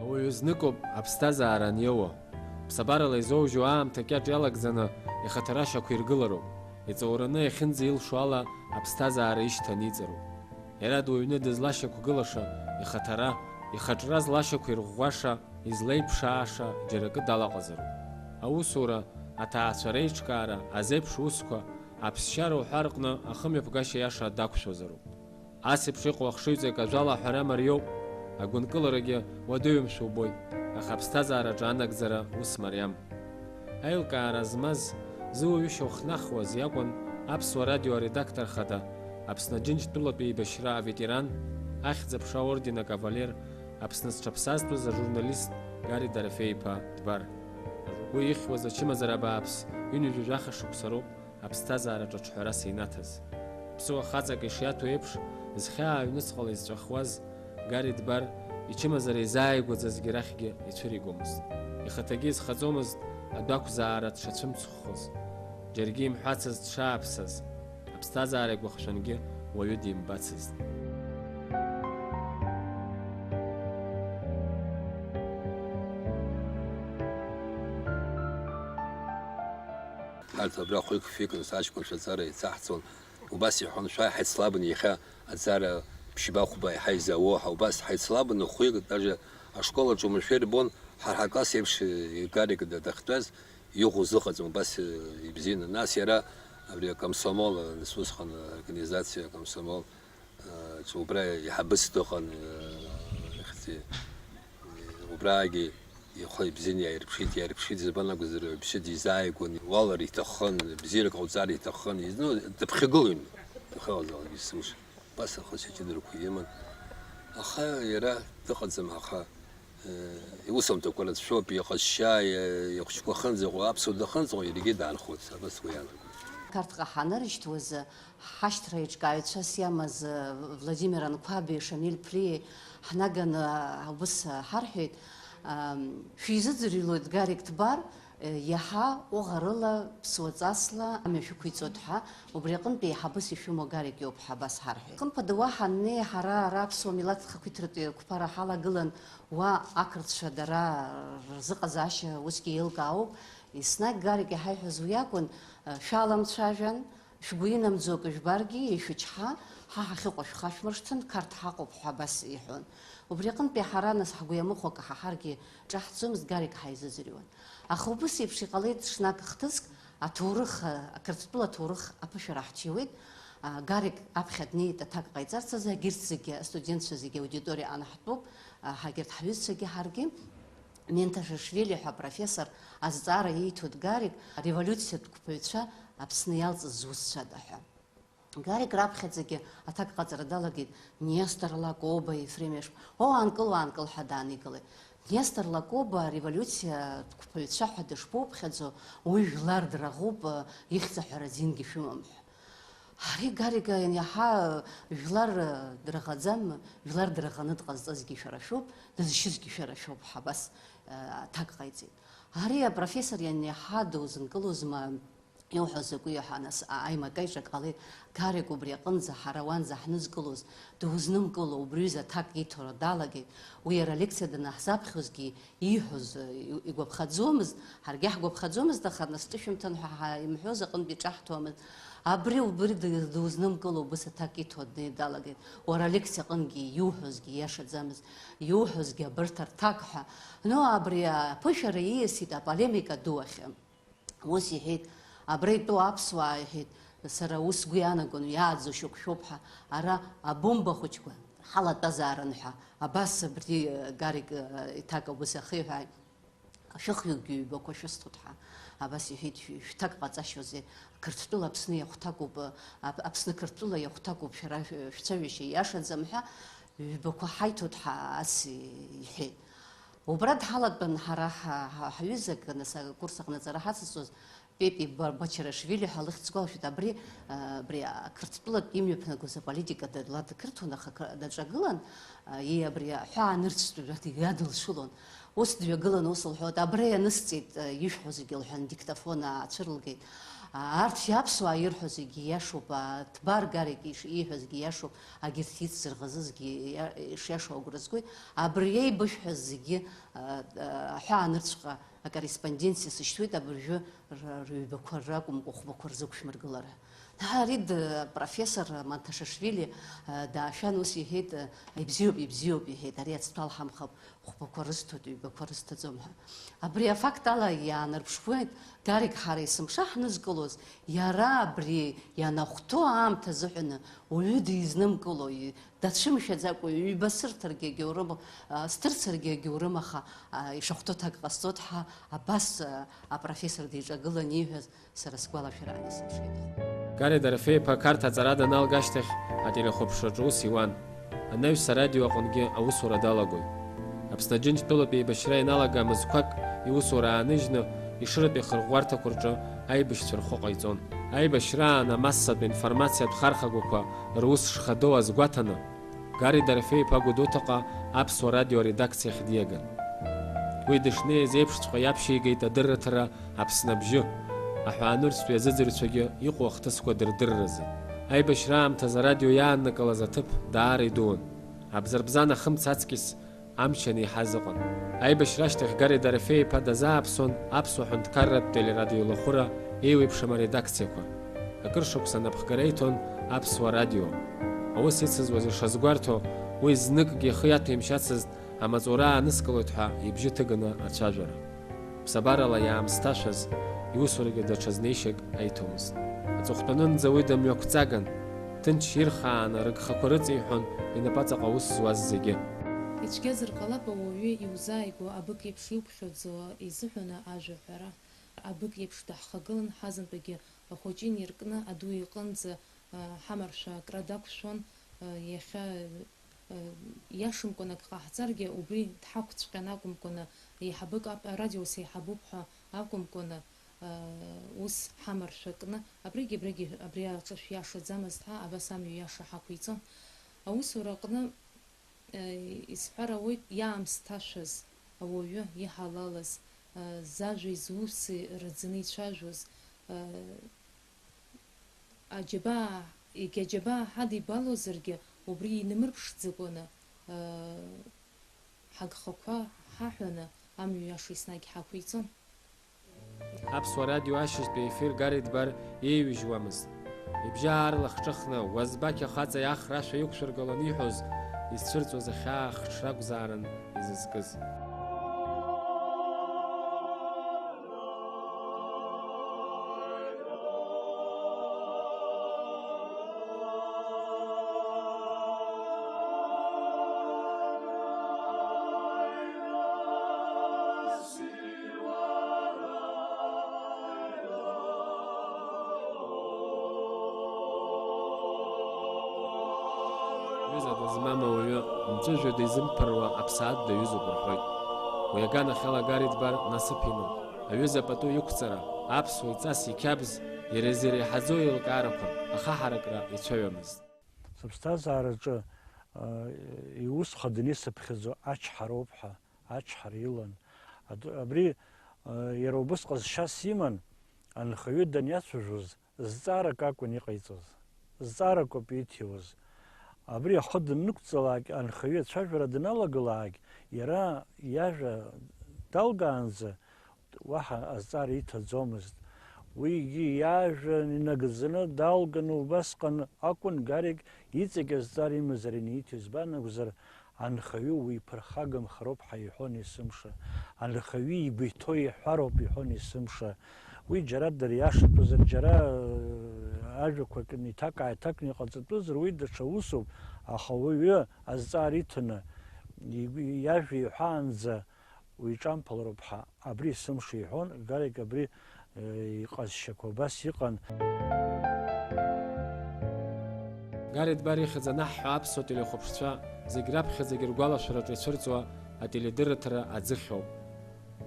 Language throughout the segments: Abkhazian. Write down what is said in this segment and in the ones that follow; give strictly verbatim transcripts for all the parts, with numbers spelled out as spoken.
Уаҩы зныкоуп аԥсҭазаара аниоуа. Ԥсабарала изоужьу аамҭа кьаҿ иалагӡаны ихаҭара шьақәиргылароуп. Иҵоураны иахьынӡаилшо ала аԥсҭазаара ишьҭаниҵароуп. Иара дуаҩны дызлашьақәгылаша ихаҭара, ихаҿра злашьақәирӷәӷәаша, излеиԥшааша џьара акы далаҟазароуп. Аусура, аҭаацәа реиҿкаара, азеиԥш усқәа, аԥсшьара уҳәа рҟны ахымҩаԥгашьа иаша дақәшәозароуп. Ас еиԥш иҟоу ахшыҩҵак ажәала аҳәара мариоуп, агәынкыларагьы уадаҩымшәа убоит, аха аԥсҭазаараҿы анагӡара ус мариам. Аилкаара змаз, зуаҩышьа ухнахуаз иакәын Аԥсуа радио аредактор хада, Аԥсны Аџьынџьтәылатә еибашьра аветеран, Ахьӡ-аԥша аорден акавалер, Аԥсны зҽаԥсазтәыз ажурналист Гари Дорофеи-иԥа Дбар. Уи ихьуаз ачымазара бааԥс ҩынҩажәи жәаха шықәса роуп, аԥсҭазаараҿы аҿҳәарас инаҭаз. Ԥсуа хаҵак ишиаҭо еиԥш, зхьаа аҩныҵҟала изҵәахуаз Гари Дбар ичымазара изааигәаӡазгьы рахьгьы ицәыригомызт. Ихаҭагьы изхаӡомызт адәы ақәзаара дшацәымцхәхоз, џьаргьы имҳәацызт дшааԥсаз, аԥсҭазаара игәахшәангьы уаҩы димбацызт. Ҳарҭ абра хәҩык-фҩыкны саҷкәынцәа аҵара еицаҳҵон. Убас иҳәон, шәааи ҳаицлабын иахьа аҵара ԥшьба-хәба иаҳа изаауоу ҳәа. Убас ҳаицлабын хәҩык, даже ашкол аҿы уамашәа ирбон, ҳара ҳакласс еиԥш Гарик да-, дахьтәаз иӷәӷәоз ыҟаӡам, убас ибзианы. Нас иара абри акомсомол, нас усҟан аорганизациа акомсомол, Ҵоубра иҳабыс дыҟан, ихьӡи, убраагьы ихы ибзианы иааирԥшит, иааирԥшит, избан акәзар, бжьы дизааигәан, иуалыр иҭахын, бзиарак ҟауҵар иҭахын, ну, дыԥхьагылаҩын, дахьыҟазаалак есымша. Убас ахы ҷыдарақәа иман. Аха иара дыҟаӡам, аха Иусумҭақәа рацәоуп, иҟазшьа, ихәыҷқәа ахьынӡаҟоу, аԥсуа дахьынӡаҟоу, иаргьы даанхоит, абас уи иалагоит. Қарҭҟа ҳанырышьҭуаз, ҳашьҭра еиҿкааҩцәас иамаз Владимир Анқәаби Шамиль Ԥлиеи ҳнаганы убыс ҳарҳәеит, шәизыӡырҩлоит Гарик Дбар, Иаҳа ҟәыӷарыла, ԥсуаҵасла амҩа шәықәиҵоит ҳәа, убри аҟынтә еиҳабыс ишәымоу Гарик иоуп ҳәа абас ҳарҳәеит. Хымԥада уа ҳаннеи, ҳара ара аԥсуа милаҭ хақәиҭратәи қәԥара ҳалагылан, уа ақырҭцәа дара рзыҟазаашьа усгьы еилкаауп. Еснагь Гарик иҳаиҳәаз уи акәын, шәаламцәажәан, шәгәы инамӡо акы жәбаргьы, ишәычҳа, ҳа ҳахьыҟоу шәхашәмыршҭын, Қарҭ ҳаҟоуп ҳәа абас иҳәон. Убри аҟынтәи ҳара нас ҳгәы иамыхәо акы ҳаҳаргьы ҿаҳҭӡомызт, Гарик ҳаизыӡырҩуан. Аха убыс еиԥш иҟалеит ҽнак хҭыск, аҭоурых, ақырҭтәыла аҭоурых аԥышәара ҳҭиуеит. Гарик аԥхьа днеит аҭак ҟаиҵарц азы, егьырҭ зегьы, астудентцәа зегьы аудиториа анаҳтәуп, ҳагьырҭ ҳҩызцәагьы ҳаргьы. Менҭашвили ҳәа апрофессор азҵаара ииҭоит Гарик, ареволиуциатә қәԥаҩцәа Аԥсны иалҵыз зусҭцәада ҳәа. Гарик раԥхьаӡагьы аҭак ҟаҵара далагеит, Нестор Лакоба, Ефрем Ешба, о, аанкыл, уаанкыл ҳәа дааникылеит. Нестор Лакоба ареволиуциа қәԥаҩцәа ҳәа дышԥоуԥхьаӡо, уи жәлар драӷоуп, ихьӡ аҳәара азингьы шәымам ҳәа. Ари Гарик ианиаҳа, жәлар драӷаӡам, жәлар драӷаны дҟазҵазгьы шәара шәоуп, дызшьызгьы шәара шәоуп ҳәа абас, э, аҭак ҟаиҵеит. Ари апрофессор ианиаҳа дузынкылозма? Иуҳәо закәи ҳәа, нас, а-, аимакаиҿак ҟалеит, Гарик убри аҟынӡа, ҳара уанӡа ҳнызкылоз, дузнымкыло, убри ҩыза аҭак иҭоура далагеит. Уи иара алекциа данаҳзаԥхьозгьы, ииҳәоз, э, и-, игәаԥхаӡомызт, ҳаргьы ҳгәаԥхаӡомызт, аха нас ҿышәымҭан ҳәа ҳа-, имҳәоз аҟынтә иҿаҳҭуамызт. Абри, убри д-, дузнымкыло, убыс аҭак иҭо днеир далагеит. Уара алекциа аҟынгьы иуҳәозгьы иашаӡамызт, иуҳәозгьы абырҭ арҭак ҳәа. Ну, абри аԥышәара ииасит аполемика ду ахь. Ус иҳәеит, абра итәоу аԥсуаа, иҳәеит, сара ус сгәы иаанагон, иааӡо шьоук шәоуп ҳәа, ара абомба хәыҷқәа ҳалатәазаарын ҳәа, абас абри, э, Гарик, э, иҭак убас иахиҳәааит, шәыхҩыкгьы ҩбақәа шәысҭоит ҳәа, абас иҳәеит, шә-, шәҭак ҟаҵашьоузеи, Қырҭтәыла Аԥсны иахәҭакуп, э, Ап-, Аԥсны Қырҭтәыла иахәҭакуп, шәара шә-, шәцәажәашьа иашаӡам ҳәа, ҩбақәа ҳаиҭоит ҳәа ас иҳәеит. Убра дҳалатәан ҳара ҳа-, ҳа-, ҳаҩызак, нас акурс аҟны аҵара ҳацызҵоз, Пепи Ба-, Бачарашвили ҳәа лыхьӡ сгәалашәоит, абри, а, абри ақырҭтәылатә имҩаԥнагоз аполитика дла дақырҭуан, аха акы-, даҿагылан, а, и-, абри аҳәаа нырцәтәы дҩадылшылон. Ус дҩагылан, ус лҳәоит, абра ианысҵеит, а, ишәҳәо зегьы лҳәан, диктофон аацәырылгеит. Арҭ аԥсуаа ирҳәо зегьы иашоуп, а, Ҭбар Гарик иш-, ииҳәо зегьы иашоуп, агьырҭ ицзырӷызы зегьы иа-, ишиашоу агәра згоит. Абри еибышәҳәаз зегьы, а, а, аҳәаанырцәҟа акорреспонденциа сышьҭуеит, абыржәы р-, рыҩбақәа ракәымкәа, хәбақәа рзықәшәмыргылара. Ҳарид, а, профессор Манҭашашвили, а, даашәан, ус иҳәеит, а, ибзиоуп, ибзиоуп, иҳәеит, ари ацҭәа алҳамхап, хәбақәа рысҭоит, ҩбақәа рысҭаӡом ҳәа. Абри афакт ала иаанарԥшуеит, Гарик ҳара есымша ҳнызкылоз, иара абри ианахәҭоу аамҭа азыҳәаны уаҩы дизнымкыло, и-, дацәымшәаӡакәа ҩба сырҭаргьы агьаурым, а, сҭырцаргьы агьаурым, аха, а, ишахәҭоу ҭак ҟасҵоит ҳәа абас, а, апрофессор диҿагылан ииҳәаз сара сгәалашәараан исымшеит. Гари Дорофеи-иԥа Қарҭ аҵара даналга ашьҭахь ателехәаԥшраҿы ус иуан. Анаҩс арадио аҟынгьы аусура далагоит. Аԥсны Аџьынџьтәылатә еибашьра ианалага мызқәак иусура ааныжьны, Ешыратәи ахырӷәӷәарҭақәа рҿы аибашьцәа рхәы ҟаиҵон. Аибашьраан амассатә информациатә хархагәақәа рус шхадоу азгәаҭаны, Гари Дорофеи-иԥа Гәдоуҭаҟа Аԥсуа радио аредакциахь диаган. Уи дышнеиз еиԥшҵәҟьа иаԥшьигеит адырраҭара Аԥсны абжьы, аҳәаанырцәтәи азыӡырҩцәагьы иҟоу ахҭысқәа дырдырразы. Аибашьра аамҭазы арадио иааннакылаз аҭыԥ даара идуун. Абзарбзан ахымц аҵкьыс амч анеиҳаз ыҟан. Аибашьра ашьҭахь Гари Дорофеи-иԥа дазааԥсон аԥсуа ҳәынҭқарратә телерадиолахәыра еиуеиԥшым аредакциақәа. Акыр шықәса анапхгара иҭон Аԥсуа радио. Аус ицызуаз ишазгәарҭо, уи зныкгьы ихы иаҭәеимшьацызт, амаҵура ааныскылоит ҳәа ибжьы ҭыганы ацәажәара. Ԥсабарала иаамсҭашәаз, иусурагьы даҽа знеишьак аиҭомызт. Аҵыхәтәанынӡа уи дымҩақәҵаган, ҭынч ирхааны рыгхақәа рыҵеиҳәон инапаҵаҟа аус зуаз зегьы. Ицәгьазар ҟалап ауаҩы иузааигәоу абык еиԥш иуԥхьаӡо изыҳәаны ажәа ҳәара. Абык еиԥш даҳхагылан ҳазынтәыгьы ахәыҷы иниркны аду иҟынӡа, а, ҳамаршәа акра дақәшәон, а, иахьа Иашамкәан ак ҟаҳҵаргьы, убри дҳақәҵәҟьан акәымкәаны, еиҳабык ап-, арадио сеиҳабуп ҳәа акәымкәаны, ус ҳамаршәа кны, абригь, абригь, абри аҿы шәиашаӡамызт ҳәа, абас амҩа иаша ҳақәиҵон. Аусура аҟны, исҳәар ауеит, иаамсҭашәаз ауаҩы, иҳалалыз, зажәеи зуси раӡаны ицәажәоз, Аџьабаа, егьа аџьабаа ҳадибалозаргьы, убри инымырԥшӡакәаны, ҳагхақәа ҳаҳәаны, амҩа иаша еснагь ҳақәиҵон. Аԥсуа радио ашьыжьтәи аефир Гари Дбар иеиҩыжьуамызт. Ибжьы аарлахҿыхны, Уазбақь ахаҵа иахра ашәа иқәшәыргыланы иҳәоз, изцәырҵуаз ахьаа хҽракәзаарын изызкыз. Ҩыза дызмам ауаҩы, мҵәыжәҩа дизымԥыруа аԥсаатә даҩызоуп рҳәоит. Уи аганахьала Гари Дбар насыԥ иман. Аҩыза пату иқәҵара, аԥсуа иҵас иқьабз, иара изы иреиҳаӡоу еилкаарақәа, ахаҳаракра ицәаҩамызт. Сыԥсҭазаараҿы, а, иус хаданы исыԥхьаӡо ачҳароуп ҳәа, ачҳара илан. Ад-, абри, а, иара убыс ҟазшьас иман, анхаҩы даниацәажәоз, зҵаарак акәын иҟаиҵоз, зҵаарак ауп иҭиуаз. Абри ахы даннықәҵалак, анхаҩы ацәажәара даналагалак, иара иажәа далгаанӡа уаҳа азҵаара иҭаӡомызт. Уигьы иажәа инагӡаны далганы убасҟан акәын, Гарик иҵегь азҵаара имазар иниҭо, избан акәзар, анхаҩы уиԥырхагамхароуп ҳәа иҳәон есымша, анхаҩы игәы иҭоу иҳәароуп иҳәон есымша. Уи џьара дыриашатәызар, џьара, э, ажәақәак иҭак-ааиҭакны иҟаҵатәызар, уи даҽа усуп, аха уаҩы азҵаара иҭаны, игәы, иажәа иҳәаанӡа уиҿамԥалароуп ҳәа абри есымша иҳәон, Гарик абри, э, иҟазшьақәа убас иҟан. Гари Дбар ихьӡ анаҳҳәо аԥсуа телехәаԥшцәа зегь раԥхьаӡагьы ргәалашәараҿы ицәырҵуа ателедырраҭара аӡыхьоуп.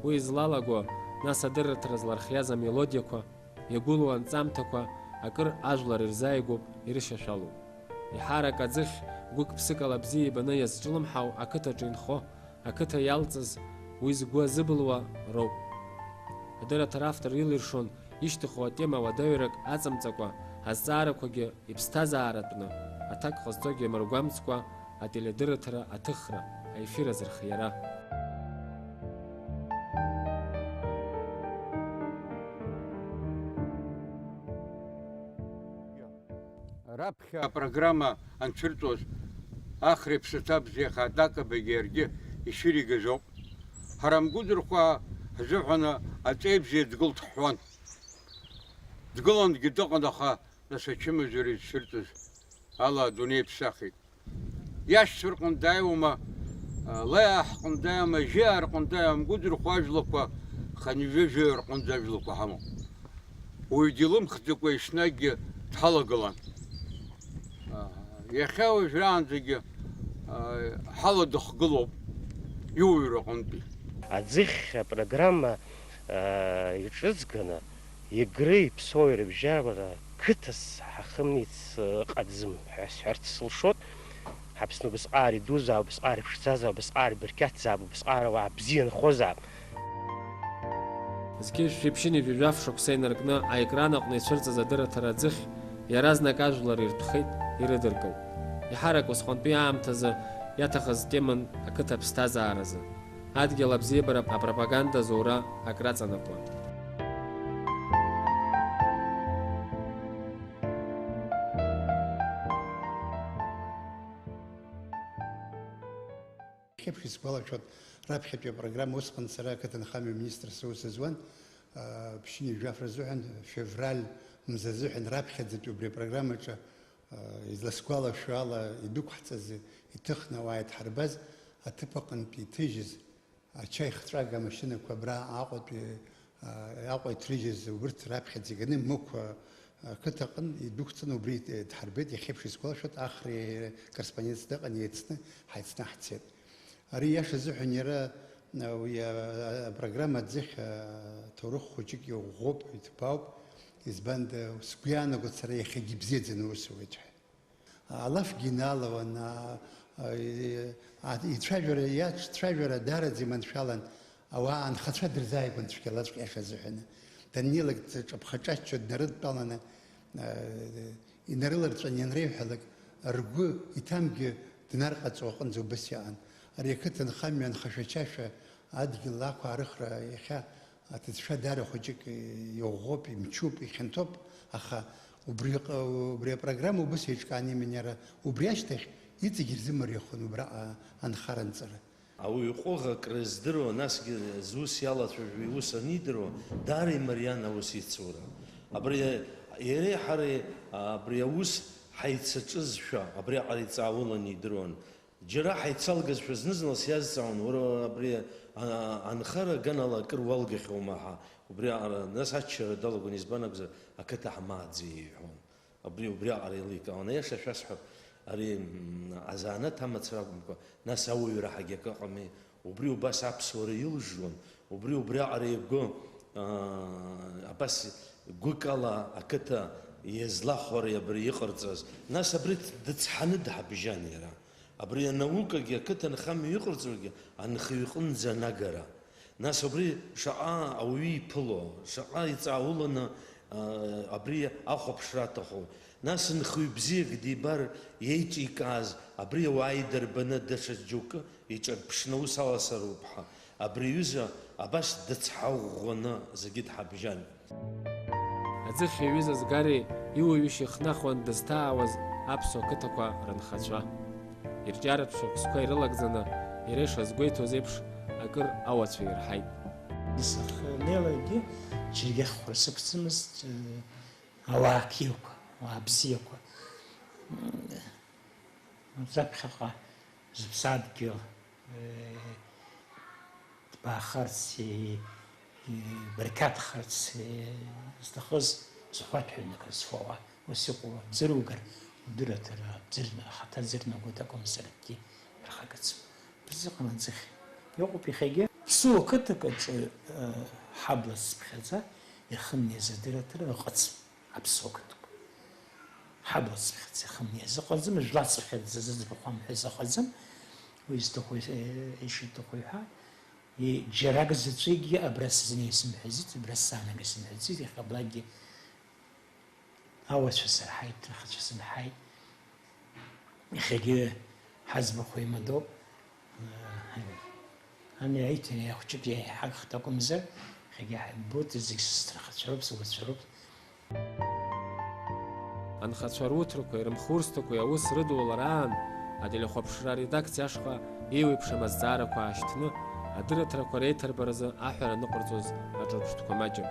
Уи излалаго, нас адырраҭара злархиаз амелодиақәа, иагәылоу анҵамҭақәа акыр ажәлар ирзааигәоуп, ирышьашәалоуп. Еиҳарак аӡыхь гәык-ԥсыкала бзиа ибаны иазҿлымҳау ақыҭаҿы инхо, ақыҭа иалҵыз, уи згәы азыбылуа роуп. Адырраҭара автор илиршон Ишьҭыху атема уадаҩрак аҵамҵакәа, азҵаарақәагьы иԥсҭазааратәны, аҭак ҟазҵогьы мыргәамҵкәа, ателедырраҭара аҭыхра, аефир азырхиара. Раԥхьа апрограмма анцәырҵуаз, Ахреи Ԥсаҭабзеи аха Аҭакабагьы иаргьы ишыригаз ауп. Ҳара амгәыдырхәаа ҳзыҳәаны аҵеи бзиа дгылт ҳҳәон. Дгылангьы дыҟан, аха нас ачымазара изцәырҵыз ала адунеи ԥсахит. Иашьцәа рҟны дааиуама, леиаҳ рҟны дааиуама, жьиаа рҟны дааиуама, амгәыдырхәа ажәлақәа, хынҩажәа-жәаҩа рҟынӡа ажәлақәа ҳамоуп. Уаҩ дилымхӡакәа еснагьгьы дҳалагылан. Иахьа уажәраанӡагьы ҳаладыхгылоуп иуаҩра аҟынтәи. Аӡыхь апрограмма, аа, иҿыҵганы, Егреи Ԥсои рыбжьара қыҭас ҳахымниц ыҟаӡам ҳәа сҳәарц сылшоит. Ҳаԥсны убысҟак идузаап, убысҟак иԥшӡазаап, убысҟак ирбырқьаҭзаап, убысҟак ауаа бзиа нхозаап. Зқьи жәшәи ԥшьынҩажәи жәаф шықәса инаркны аекран аҟны ицәырҵыз адырраҭара аӡыхь иаразнак ажәлар иртәхеит, ирыдыркылт. Еиҳарак усҟантәи аамҭазы иаҭахыз теман ақыҭа аԥсҭазааразы. Адгьыл абзиабара апропаганда зура акраҵанакуан. Хьеиԥш исгәалашәоит, раԥхьатәи апрограмма усҟан сара ақыҭанхамҩа министр саус зуан, аа, ԥшьынҩажәи жәаф рзыҳәан, февраль мза азыҳәан раԥхьаӡатәи убри апрограммаҿы, аа, изласгәалашәо ала, идәықәҳҵаз, иҭыхны ауаа идҳарбаз аҭыԥ аҟынтә иҭыжьыз, ачаи хҵәага амашьынақәа абра Аҟәатәи, а, Аҟәа иҭрыжьыз убырҭ раԥхьаӡа иганы Мықә, а, ақыҭаҟын идәықәҵаны убри дҳарбеит, иахьеиԥш исгәалашәоит, Ахреи корреспондентс дыҟан, еицны, ҳаицны ҳцеит. Ари иаша азыҳәан иара, а, уи, а, апрограмма аӡыхь, а, ҭоурых хәыҷык иӷәӷәоуп, иҭбаауп, избанда, сгәы иаанагоит сара иахьагьы ибзиаӡаны аус ауеит ҳәа. Алафгьы иналауан, а, а, и-, а, ицәажәара, иацәажәара даараӡа иманшәалан, ауаа анхацәа дырзааигәан цәгьалаҵәҟьа иаша азыҳәаны. Даннеилак ҿаԥха-ҿаччо днарыдтәаланы, а, инарыларҵәан ианреиҳәалак, ргәы иҭамгьы днарҟаҵо аҟынӡа убас иаан. Ари ақыҭанхамҩа анхашәачашәа адгьыл ақәаарыхра иахьа Аҭыӡшәа даара хәыҷык иӷәӷәоуп, имчуп, ихьанҭоуп, аха убри, убри апрограмма убыс еиҿкааны иман иара, убри ашьҭахь иҵегь ирзымариахон убраҟа анхара анҵара. Ауаҩы ҟәыӷа акрыздыруа, насгьы зус иалацәажәо иус анидыруа, даара имариан аус ицура. Абри иареи ҳареи абри аус ҳаицаҿызшәа, абриаҟара иҵауланы идыруан. Џьара ҳаицалгазшәа зны-зынла сиазҵаауан, уара абри, а, анхара аганала акыр уалгахьоума ҳәа, убриаҟара, нас аччара далагон, избан акәзар, ақыҭа ҳмааӡеи иҳәон. Абри убриаҟара еиликаауан, аиаша шәасҳәап, ари, м, азанааҭ амацара акәымкәа, нас ауаҩра ҳагьакы ыҟами, убри убас аԥсуара илжжуан, убри убриаҟара игәы, а, абас гәыкала ақыҭа иазлахәари абри иҟарҵаз, нас абри дыцҳаны дҳабжьан иара. Абри анаукагьы ақыҭанхамҩа иҟарҵогьы анхаҩ иҟынӡа анагара. Нас убри шаҟа ауаҩы иԥыло, шаҟа иҵаауланы, а, абри ахәаԥшра аҭаху. Нас нхаҩ бзиак дибар иеиҿикааз, абри ауаа идырбаны даҽа џьоукы иҿарԥшны аус аласароуп ҳәа. Абри аҩыза абас дыцҳа ӷәӷәаны зегьы дҳабжьан. Аӡыхь иҩыза Згари иуаҩышьа ихнахуан дызҭаауаз аԥсуа қыҭақәа рынхацәа. Ирҿиаратә шықәсқәа ирылагӡаны, иара ишазгәеиҭоз еиԥш, акыр ауацәа ирҳаит. Сахьнеилакгьы џьаргьы ахьхәра сықәӡамызт, э, ауаа қьиақәа, ауаа бзиақәа. Заԥхьаҟа зыԥсадгьыл, э, ҭбаахарц, и-, ибарқьаҭхарц, и-, зҭахыз зхәаҭ ҩнык зфоуа, ус иҟоу абзыругар, удырраҭара абзырна-, ахаҭа зырнагоит акәымзар акгьы ирхагацым. Абри зыҟам аӡыхь. Иҟоуп иахьагьы. Ԥсуа қыҭак аҿы, э, ҳабла цыԥхьаӡа ирхымниаз адырраҭара ыҟаӡам. Аԥсуа қыҭақәа. Ҳабла цыԥхьаӡа ихымниаз ыҟаӡам, жәла цыԥхьаӡа зыӡбахә амҳәаз ыҟаӡам. Уи изҭаху, э, ишиҭаху иҳәа. Џьарак заҵәыкгьы абра сзын исымҳәаӡеит, абра саанага сымҳәаӡеит, иахьа абрагьы ауацәа сырҳаит, рхацәа сымҳаит. Иахьагьы ҳаӡбахә еимадоуп. Амҩа аиҭан иахәҷык иаҳагхт акәымзар, иахьагьы ҳаибабоит, зегь срыхацәароуп, сыгәацәароуп. Анхацәа руҭрақәеи рымхурсҭақәеи аус рыдулараан, ателехәаԥшра аредакциа ашҟа еиуеиԥшым азҵаарақәа аашьҭны, адырраҭарақәа реиҭарбаразы аҳәара аныҟарҵоз аҿырԥштәқәа маҷым.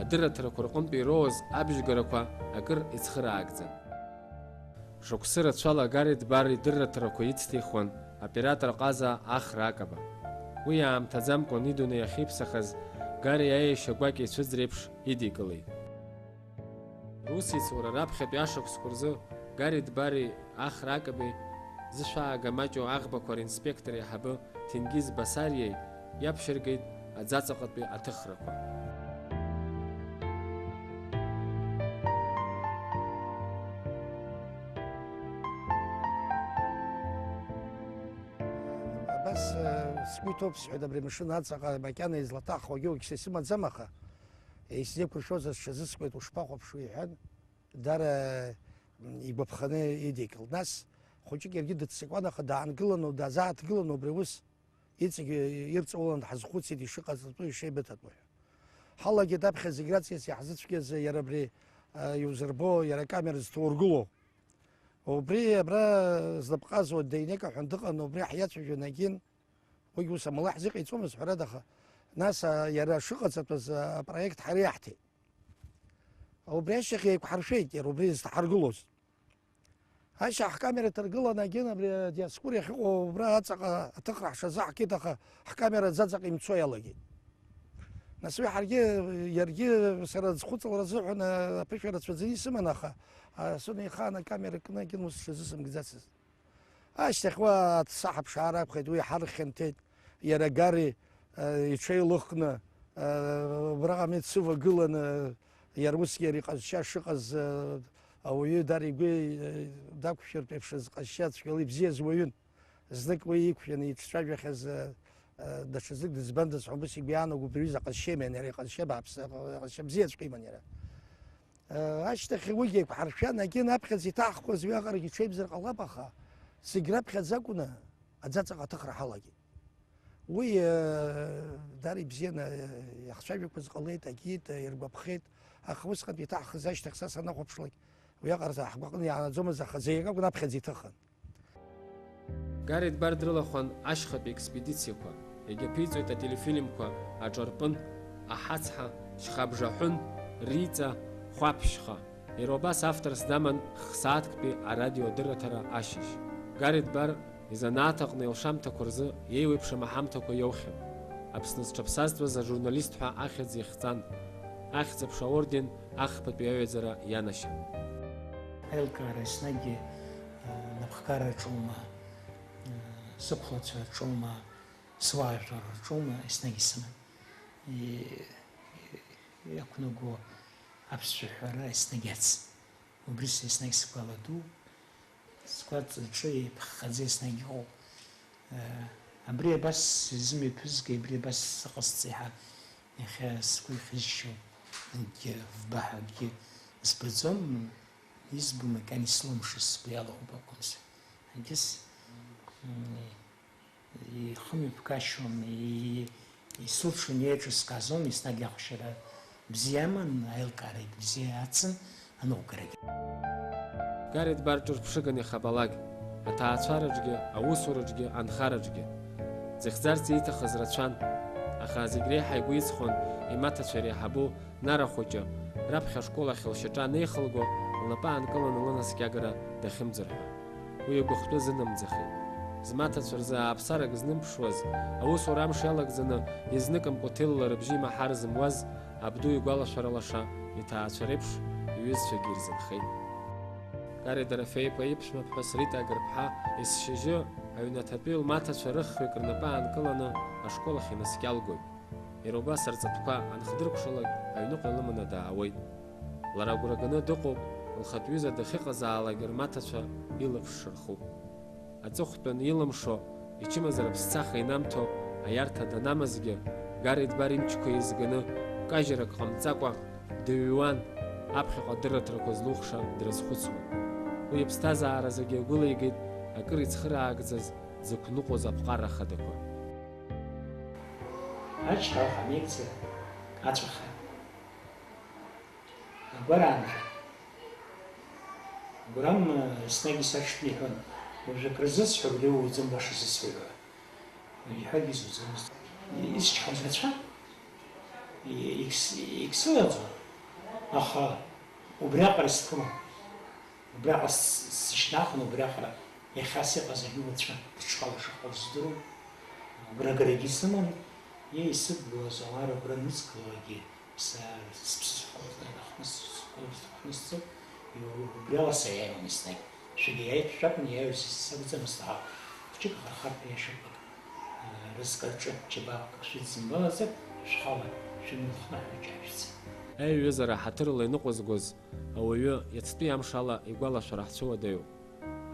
Адырраҭарақәа рҟынтә ироуз абжьгарақәа акыр ицхыраагӡан. Шықәсы рацәала Гарри Дбар идырраҭарақәа ицҭихуан аоператор ҟаза Ахра Акаба. Уи иаамҭаӡамкәан идунеи ахьиԥсахаз Гарри аиашьа гәакьа ицәыӡреиԥш идикылеит. Русеицура раԥхьатәи ашықәсқәа рзы Гарри Дбари Ахра Акаби зышәаага маҷу аӷбақәа ринспектор еиҳабы Ҭенгиз Басариеи иаԥшьыргеит аӡаҵаҟатәи аҭыхрақәа. Абас, э, сгәы иҭоуп, сҳәеит, абри амшын аҵаҟа макьана излаҭаххогьы уагьы са исымаӡам, аха, исзеиқәыршәозар, сҽазыскуеит, ушԥахәаԥшуеи, иҳәан, дара, м, игәаԥханы идикылт. Нас хәыҷык иаргьы дыццакуан, аха даангыланы, дазааҭгыланы убри аус иҵегь ирҵаулан дҳазхәыцит ишыҟаҵатәу, ишеибыҭатәу ҳәа. Ҳалагеит аԥхьа зегь раҵкыс иаҳзыцәгьаз иара абри, а, иузырбо, иара акамера зҭоургылоу. Убри абра знапҟазуа Дайнека ҳәа дыҟан, убри ҳиацәажәон агьын, уигь ус амала ҳзыҟаиҵомызт, ҳәарада, аха нас, а, иара шыҟаҵатәыз, а, апроект ҳара иаҳҭеит. Убри ашьҭахь еиқәҳаршәеит иара убри зҭаҳаргылоз. Ашьҭахь ҳкамера ҭаргыланы агьын абри адиаскур иахьыҟоу убра аҵаҟа аҭыхра ҳҽазаҳкит, аха ҳкамера аӡаҵаҟа имцо иалагеит. Нас уи ҳаргьы, иаргьы сара зхәыцлара азыҳәан аԥышәа рацәаӡаны исыман, аха, а, сунеихаан акамера кны агьын ус сҽазысымкӡацызт. Ашьҭахь уа аццаҳа ԥшаара акәхеит, уи ҳархьанҭеит, иара Гарри, э, иҽеилыхны, э, убраҟа амеҭ сывагыланы, иара усгьы иара иҟазшьа шыҟаз, э, ауаҩы дара игәы, э, дақәшәартә еиԥш зҟазшьа цәгьала ибзиаз уаҩын. Знык уи иқәшәаны иҿцәажәахьаз, э, э, даҽазнык дызбандаз ҳәа убас игәы иаанагоуп, иҩыза ҟазшьа иман иара, иҟазшьа бааԥс, ҟазшьа бзиаҵәҟьа иман иара. Ашьҭахь уигьы еиқәҳаршәан, агьын аԥхьаӡа иҭаҳхуаз уи аҟарагьы ҽеибзар ҟалап, аха зегь раԥхьаӡа акәны аӡаҵаҟа аҭыхра ҳалагеит. Уи, э, дара ибзианы, э, иахцәажәақәаз ҟалеит, агьиит, э, иргәаԥхеит, аха усҟантәи иҭаҳхыз ашьҭахь са санахәаԥшлак, уи аҟара ҳгәаҟны иаанаӡомызт, аха зегь акакәын аԥхьаӡа иҭыхын. Гарри Дбар дрылахәын ашьхатәи експедициақәа, иагьаԥиҵоит ателефильмқәа Аҿарпын, Аҳацҳа, Шьхабжаҳәын, Риҵа, Хәаԥшьха. Иара убас авторс даман х-сааҭктәи арадиодырраҭара ашьыжь. Гарри Дбар изанааҭ аҟны илшамҭақәа рзы еиуеиԥшым аҳамҭақәа иоухьан. Аԥсны зҽаԥсазтәыз ажурналист ҳәа ахьӡ ихҵан. Ахьӡ-аԥша аорден ахԥатәи аҩаӡара ианашьан. Аилкаара еснагьгьы, э, напхгара аҿоума, э, сықәлацәа рҿоума, суаажәлар рҿоума, еснагь исыман. И-, и-, иақәнаго аԥсшәа ҳәара еснагь ацын. Убри са еснагь сгәаладу, сгәаҵаҿы еиԥыххаӡа еснагь иҟоуп. Э, абри абас изымҩаԥызгеи, абри абас сыҟасҵеи ҳәа иахьа сгәы ихьызшьуа акгьы, вбаҳәа акгьы збаӡом, избо макьана ислымшаз сгәы иалахәуп акәымзар. Егьыс, м, ихымҩаԥгашьом, и-, исылшон, еиҿыскаазон, еснагь ахәшьара бзиа аман, аилкаарагь бзиа ацын, аныҟәгарагь. Гарри Дбар ҿырԥшыган иахьабалак, аҭаацәараҿгьы, аусураҿгьы, анхараҿгьы. Дзыхьӡарц ииҭахыз рацәан, аха зегь реиҳа игәы иҵхон имаҭацәа иреиҳабу Нара хәыҷы, раԥхьа ашкол ахь лшьаҿа анеихылго, лнапы аанкыланы лынаскьагара дахьымӡар ҳәа. Уи игәыхәтәы зынамӡахеит. Змаҭацәа рзы ааԥсарак знымԥшуаз, аусура амш иалагӡаны, изныкымкәа ҭелла рыбжьы имаҳар зымуаз, абду игәалашәара лаша, иҭаацәа реиԥш, иҩызцәагьы ирзынхеит. Гарри Дорофеи-иԥа иԥшәмаԥҳәыс Рита Агырԥҳа есшьыжьы аҩнаҭатәи лмаҭацәа рыхҩык рнапы аанкыланы ашкол ахь инаскьалгоит. Иара убас рҵатәқәа анхдыркәшалак, аҩныҟа илыманы даауеит. Лара агәра ганы дыҟоуп, лхатә ҩыза дахьыҟазаалак рмаҭацәа илаԥш шырху. Аҵыхәтәан илымшо, ичымазара ԥсцаха инамҭо, Аиарҭа данамазгьы, Гареидбар имчқәа еизганы, кажьрак ҟамҵакәа, дыҩуан, аԥхьаҟа адырраҭарақәа злухша дрызхәыцуан. Уи иԥсҭазаара зегьы агәылеигеит акыр ицхыраагӡаз дзықәныҟәоз аԥҟара хадақәа. Ачҳара ҳамеигӡа ацәаха. Агәараанха. Гәырам, э, еснагь исаҽԥниҳәон, уажә акры зысҳәо, убри уаҩӡам баша зысҳәо ҳәа. Иҳәагьы зуӡомызт. Исчҳауаз рацәа, и-, егьс-, егьсылаӡом, аха убриаҟара сҭыма. Убриаҟара с-, сышьҭнахын, убриаҟара иахьа сыҟазаргьы уацәа дыҽхала шыҟоу здыруам. Агәрагарагьы сыман, иа исыдгылаз ауаа рыгәра нызкылогьы са сыԥсы схәылҵны, ахны схәылҵ-, ахны сцоит, убриала саиааиуан еснагь. Шәагьы иааит, шәакәын иааиуаз сакәӡамызт, аха хәыҷык аӷырхарҭа иашақәак, рызкаҿы џьабаақәак шәыдсымбалазар, шәхала шәымҩа хныҳәа џьашәца. Аиҩызара ҳаҭырла иныҟәызгоз ауаҩы иацтәи амш ала игәалашәара ҳцәыуадаҩуп.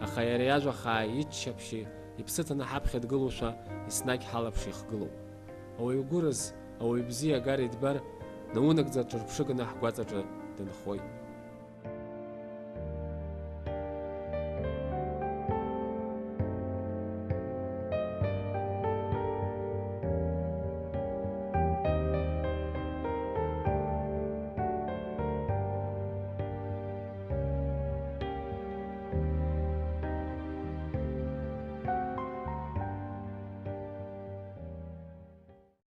Аха иара иажәа хаа иччаԥшьи иԥсы ҭаны ҳаԥхьа дгылоушәа еснагь ҳалаԥш ихгылоуп. Ауаҩ гәыраз, ауаҩ бзиа Гареидбар наунагӡа ҿырԥшыганы ҳгәаҵаҿы дынхоит.